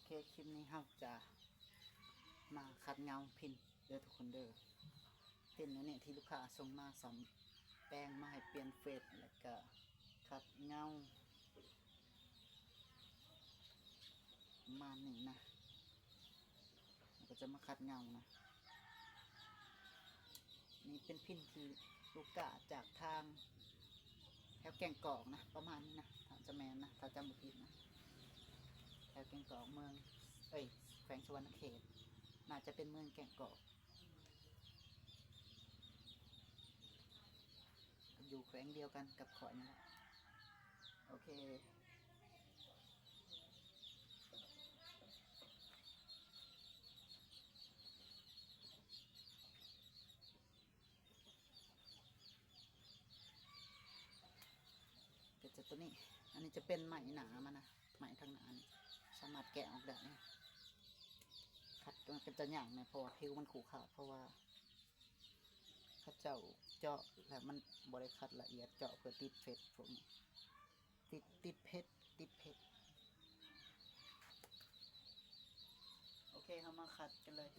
ເຄ ຄລິບນີ້ເຮົາຈະມາຂັດເງົາພິນເດີທຸກຄົນເດີ. ພິນອັນນີ້ທີ່ລູກຄ້າສົ່ງມາ ສ້ອມແປງມາໃຫ້ປ່ຽນເຟດ ແລ້ວກະຂັດເງົາ ປະມານນີ້ນະ. ເຮົາກໍຈະມາຂັດເງົານະ. ນີ້ເປັນພິນທີ່ລູກຄ້າຈາກທາງແຖວແກ້ງກອກນະ ປະມານນີ້ນະ ຖ້າຈະແມ່ນນະ ຖ້າຈຳບໍ່ຜິດນະ ແຖວແກ້ງກອກ ເມືອງ ເອີຍ ແຂວງສະຫວັນນະເຂດ ໜ້າຈະເປັນເມືອງແກ້ງກອກ ຢູ່ແຂວງດຽວກັນກັບຂ້ອຍນີ້ແຫຼະ. ໂອເຄ ກໍຈະຕົວນີ້ ອັນນີ້ຈະເປັນໄມ້ໜ້າມັນນະ ໄມ້ທາງໜ້ານີ້ ສາມາດແກະອອກໄດ້. ຂັດມັນກໍຈະຍາກແດ່ ເພາະວ່າຜິວມັນຂູຂາດ ເພາະວ່າ ເຂົາເຈົ້າເຈາະແລ້ວມັນບໍ່ໄດ້ຂັດລະອຽດ ເຈາະເພື່ອຕິດເຟດພວກນີ້ ຕິດ ຕິດເຟດ ຕິດເຟດ. ໂອເຄ ເຮົາມາຂັດກັນເລີຍ.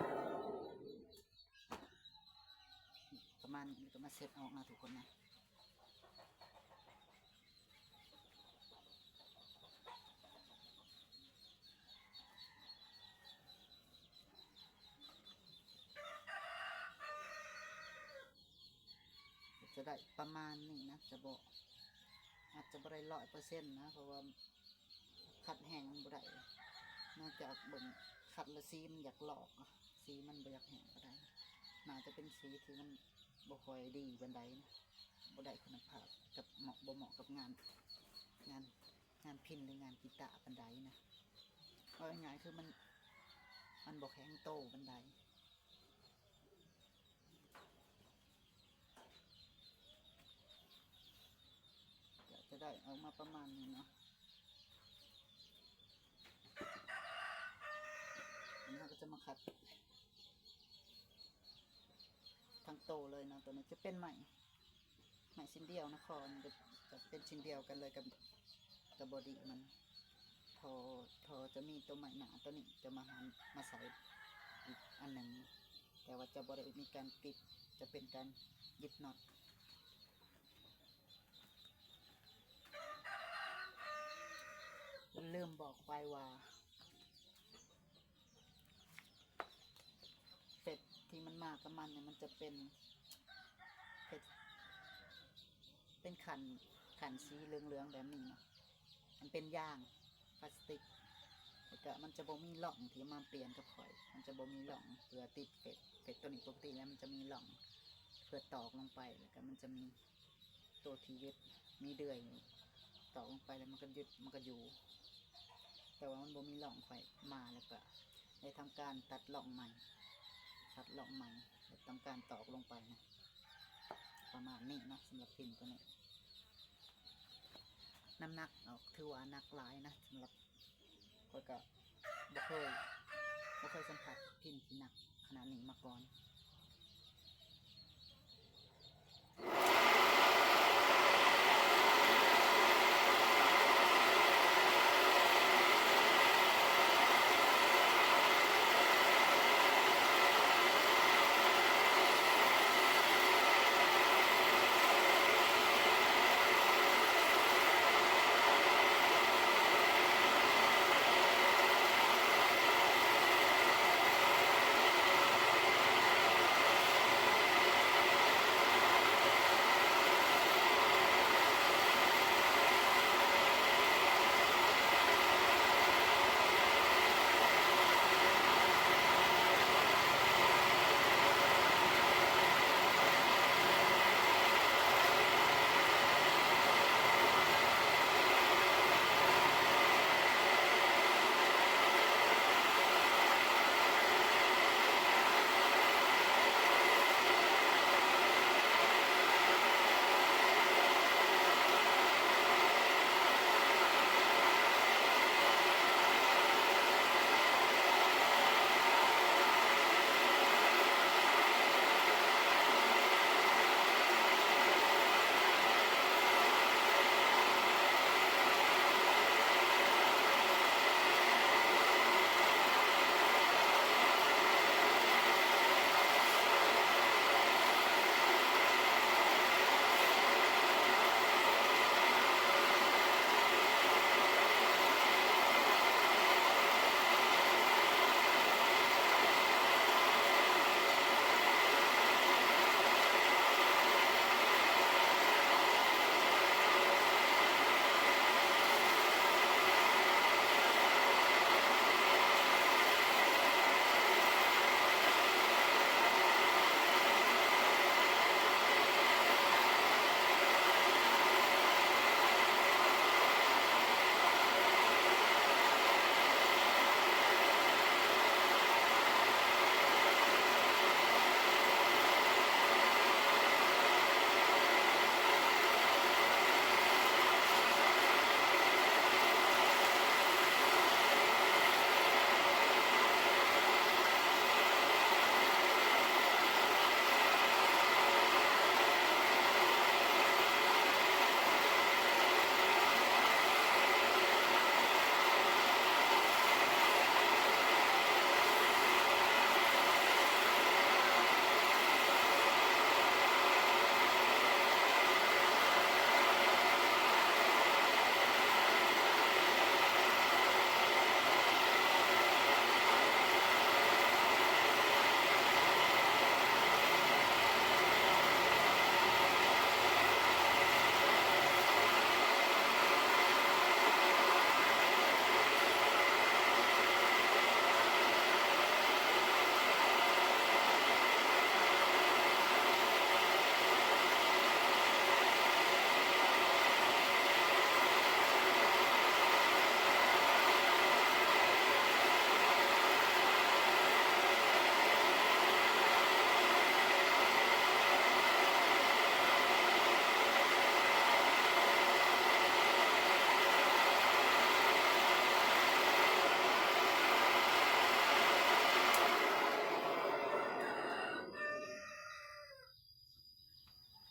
ປະມານນີ້ ແລ້ວກໍມາເຊັດອອກນະທຸກຄົນນະ. ຈະໄດ້ປະມານນີ້ນະ ຈະບໍ່ ອາດຈະບໍ່ໄດ້ຮ້ອຍເປີເຊັນນະ ເພາະວ່າ ຂັດແຫ້ງມັນບໍ່ໄດ້ ນອກຈາກເບິ່ງຂັດແລ້ວສີມັນຢາກລອກ ສີມັນບໍ່ຢາກແຫ້ງປານໃດ. ໜ້າຈະເປັນສີທີ່ມັນບໍ່ຄ່ອຍດີປານໃດນະ ບໍ່ໄດ້ຄຸນນະພາບ ກັບເໝາະ ບໍ່ເໝາະກັບງານ ງານ ງານພິນ ຫຼື ງານກີຕາປານໃດນະ. ເວົ້າງ່າຍໆ ຄືມັນ ມັນບໍ່ແຂງໂຕປານໃດ. ກໍຈະໄດ້ອອກມາປະມານນີ້ເນາະ. ອັນນີ້ເຮົາກໍຈະມາຂັດທັງໂຕເລີຍເນາະ. ຕົວນີ້ຈະເປັນໄມ້ ໄມ້ຊິ້ນດຽວນະ ຄໍນີ້ກໍຈະເປັນຊິ້ນດຽວກັນເລີຍກັບ ກັບບໍດີມັນ. ທໍ່ ທໍ່ຈະມີຕົວໄມ້ໜ້າຕົວນີ້ຈະມາຫັນ ມາໃສ່ອີກອັນໜຶ່ງ ແຕ່ວ່າຈະບໍ່ໄດ້ມີການຕິດ ຈະເປັນການຍຶດນັອດ. ລືມບອກໄປວ່າ ເຟດທີ່ມັນມາກັບມັນນີ້ ມັນຈະເປັນເຟດ ເປັນຂັນ ຂັນສີເຫຼືອງໆແບບນີ້ເນາະ. ມັນເປັນຢາງພລາສຕິກ ແລ້ວກະມັນຈະບໍ່ມີຮ່ອງທີ່ມາປ່ຽນກັບຂ້ອຍ ມັນຈະບໍ່ມີຮ່ອງເພື່ອຕິດເຟດ. ເຟດຕົວນີ້ປົກກະຕິແລ້ວມັນຈະມີຮ່ອງເພື່ອຕອກລົງໄປ ແລ້ວກະມັນຈະມີ ໂຕທີ່ຍຶດ ມີເດືອຍນີ້ ຕອກລົງໄປແລ້ວມັນກໍຍຶດ ມັນກໍຢູ່ ແຕ່ວ່າມັນບໍ່ມີຮ່ອງ. ຂ້ອຍມາແລ້ວກໍໄດ້ທຳການຕັດຮ່ອງໃໝ່ ຕັດຮ່ອງໃໝ່ ແລ້ວທຳການຕອກລົງໄປນະ ປະມານນີ້ເນາະ. ສຳລັບພິນຕົວນີ້ ນ້ຳໜັກອອກ ຖືວ່າໜັກຫຼາຍນະ ສຳລັບ ຂ້ອຍກະບໍ່ເຄີຍ ບໍ່ເຄີຍສຳຜັດພິນທີ່ໜັກຂະໜາດນີ້ມາກ່ອນ.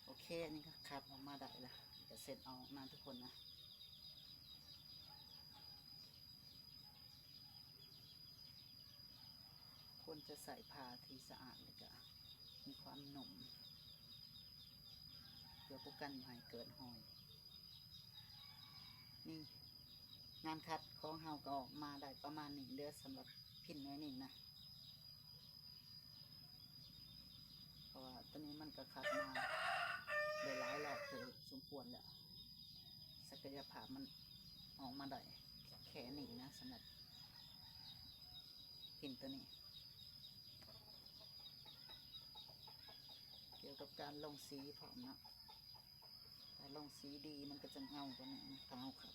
ໂອເຄ ອັນນີ້ກໍຂັດອອກມາໄດ້ລະ ກໍເຊັດອອກນະທຸກຄົນນະ. ຄວນຈະໃຊ້ຜ້າທີ່ສະອາດ ແລ້ວກະມີຄວາມນຸ້ມ ເພື່ອປ້ອງກັນບໍ່ໃຫ້ເກີດຮອຍ. ນີ້ ງານຂັດຂອງເຮົາກໍອອກມາໄດ້ປະມານນີ້ເດີ້ ສຳລັບພິນໜ່ວຍນີ້ນະ. ເພາະວ່າຕົວນີ້ມັນກໍຂັດມາໄດ້ຫຼາຍລອບເຕີບສົມຄວນແລ້ວ ສັກກະຍະພາບມັນອອກມາໄດ້ແຄ່ນີ້ນະ ສຳລັບພິນຕົວນີ້. ກ່ຽວກັບການລົງສີພ້ອມເນາະ ຖ້າລົງສີດີມັນກໍຈະເງົາກວ່ານີ້ນະ ຖ້າເຮົາຂັດ.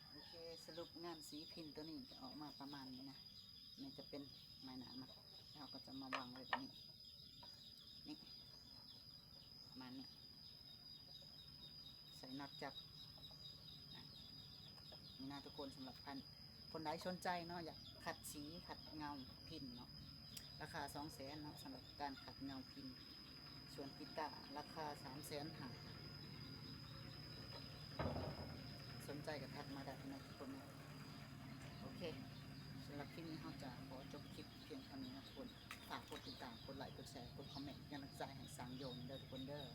ໂອເຄ ສະຫຼຸບງານສີພິນຕົວນີ້ກໍອອກມາປະມານນີ້ນະ. ນີ້ຈະເປັນໄມ້ໜ້າມັນ ເຮົາກໍຈະມາວາງໄວ້ແບບນີ້ ນີ້ ປະມານນີ້ ໃສ່ນັອດຈັບ ນີ້ນະທຸກຄົນ. ສຳລັບອັນ ຄົນໃດສົນໃຈເນາະ ຢາກຂັດສີ ຂັດເງົາພິນເນາະ ລາຄາສອງແສນເນາະ ສຳລັບການຂັດເງົາພິນ. ສ່ວນກີຕາ ລາຄາສາມແສນຫ້າ ສົນໃຈກໍທັກມາໄດ້ເນາະທຸກຄົນເນາະ. ໂອເຄ ສຳລັບຄລິບນີ້ເຮົາຈະຂໍຈົບຄລິບພຽງເທົ່ານີ້ເນາະທຸກຄົນ. ຝາກກົດຕິດຕາມ ກົດໄລ ກົດແຊ ກົດຄອມເມັນ ເປັນກຳລັງໃຈໃຫ້ຊ່າງໂຢນເດີທຸກຄົນເດີ.